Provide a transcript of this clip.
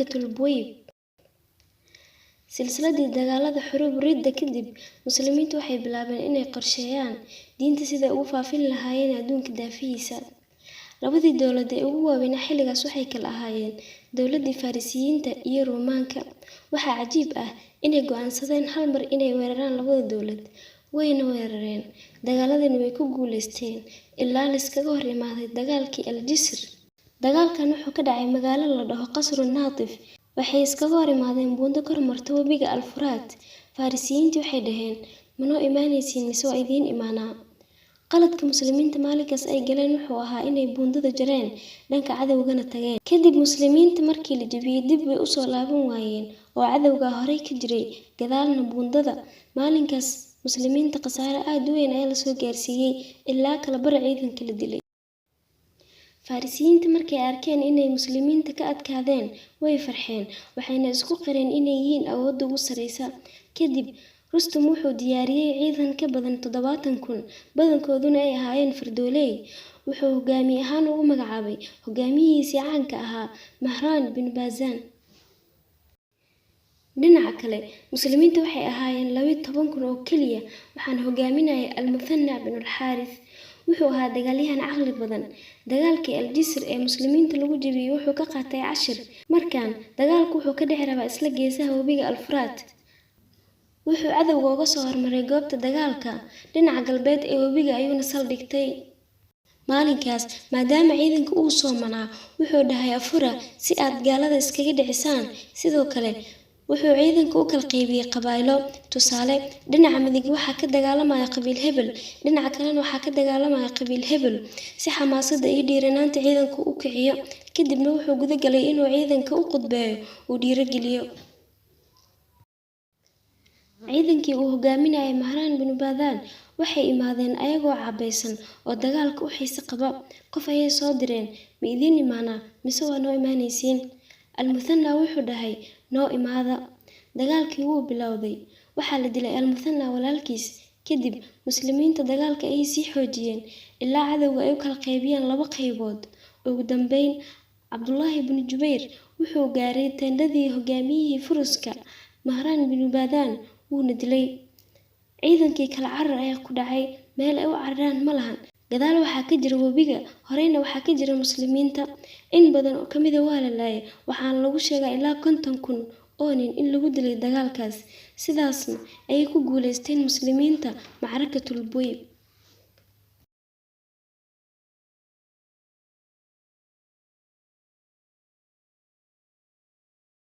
Macrakatul Buwayb. Silsiladdii dagaalada Xuruub Ridda kadib, Muslimiintu waxay bilaabeen inay qorsheeyaan diinta siday ugu faafin lahaayeen adduunka daafihiisa. Labadii dowlad ee ugu waaweynaa xilligaas waxay kala ahaayeen dowladdii Farisiyiinta iyo Ruumaanka. Waxaa cajiib ah inay go'aansadeen hal mar inay weeraraan labada dowlad, wayna weerareen, dagaaladiina way ku guuleysteen ilaa la iskaga hor imaaday dagaalkii Al-Jisr. Dagaalkan wuxuu ka dhacay magaalo la dhaho Qasru Naatif. Waxay iskaga hor imaadeen buundo kor marta webiga Al-Furaat. Farisiyiintii waxay dhaheen, ma noo imaanaysiin mise waa idiin imaanaa? Qaladka Muslimiinta maalinkaas ay galeen wuxuu ahaa inay buundada jareen, dhanka cadowgana tageen. Kadib Muslimiinta markii la jabiyey dib bay u soo laaban waayeen oo cadowgaa horey ka jiray gadaalna buundada. Maalinkaas Muslimiinta khasaare aad u weyn ayaa la soo gaarsiiyey ilaa kala bar ciidanka la dilay. Farisiyiinta markay arkeen inay Muslimiinta ka adkaadeen way farxeen, waxayna isku qireen inay yihiin awoodda ugu sarreysa. Kadib Rustum wuxuu diyaariyey ciidan ka badan 70,000, badankooduna ay ahaayeen fardooley. Wuxuu hogaamiye ahaan ugu magacaabay hogaamiyihiisii caanka ahaa Mahraan bin Baazaan. Dhinaca kale, Muslimiinta waxay ahaayeen 12,000 oo keliya, waxaana hogaaminayay Al-Muthanna bin Al-Xaarith. Wuxuu ahaa dagaalyahan caqli badan. Dagaalkii Al-Jisr ee Muslimiinta lagu jabiyey wuxuu ka qaatay cashir. Markan, dagaalku wuxuu ka dhici rabaa isla geesaha webiga Al-Furaat. Wuxuu cadowga uga soo hormaray goobta dagaalka, dhinaca galbeed ee webiga ayuuna saldhigtay. Maalinkaas, maadaama ciidanka uu soomanaa, wuxuu dhahay afura si aad gaalada iskaga dhicisaan. Sidoo kale, wuxuu ciidanka u kala qaybiyey qabaa'ilo. Tusaale, dhinaca midig waxaa ka dagaalamaya qabiil hebel, dhinaca kalena waxaa ka dagaalamaya qabiil hebel, si xamaasadda iyo dhiiranaanta ciidanka u kiciyo. Kadibna wuxuu guda galay inuu ciidanka u khudbeeyo, uu dhiirigeliyo. Ciidankii uu hogaaminayay Mahraan bin Baadaan waxay imaadeen ayagoo cabaysan oo dagaalka u xiise qaba. Qof ayay soo direen, ma idiin imaanaa mise waa noo imaanaysiin? Al-Muthanna wuxuu dhahay, noo imaada. Dagaalkii wuu bilowday. Waxaa la dilay Al-Muthanna walaalkiis. Kadib Muslimiinta dagaalka ayay sii xoojiyeen ilaa cadowga ay u kala qaybiyeen laba qaybood. Ugu dambeyn, Cabdullaahi bin Jubayr wuxuu gaaray teendhadii hogaamiyihii Furuska, Mahraan bin Baadaan, wuuna dilay. Ciidankii kala carar ayaa ku dhacay, meel ay u cararaan ma lahan. Gadaal waxaa ka jira webiga, horeyna waxaa ka jira Muslimiinta. In badan oo ka mid ah waa la laayay, waxaana lagu sheegaa ilaa 50,000 oo nin in lagu dilay dagaalkaas. Sidaasna ayay ku guuleysteen Muslimiinta Macrakatul Buwayb.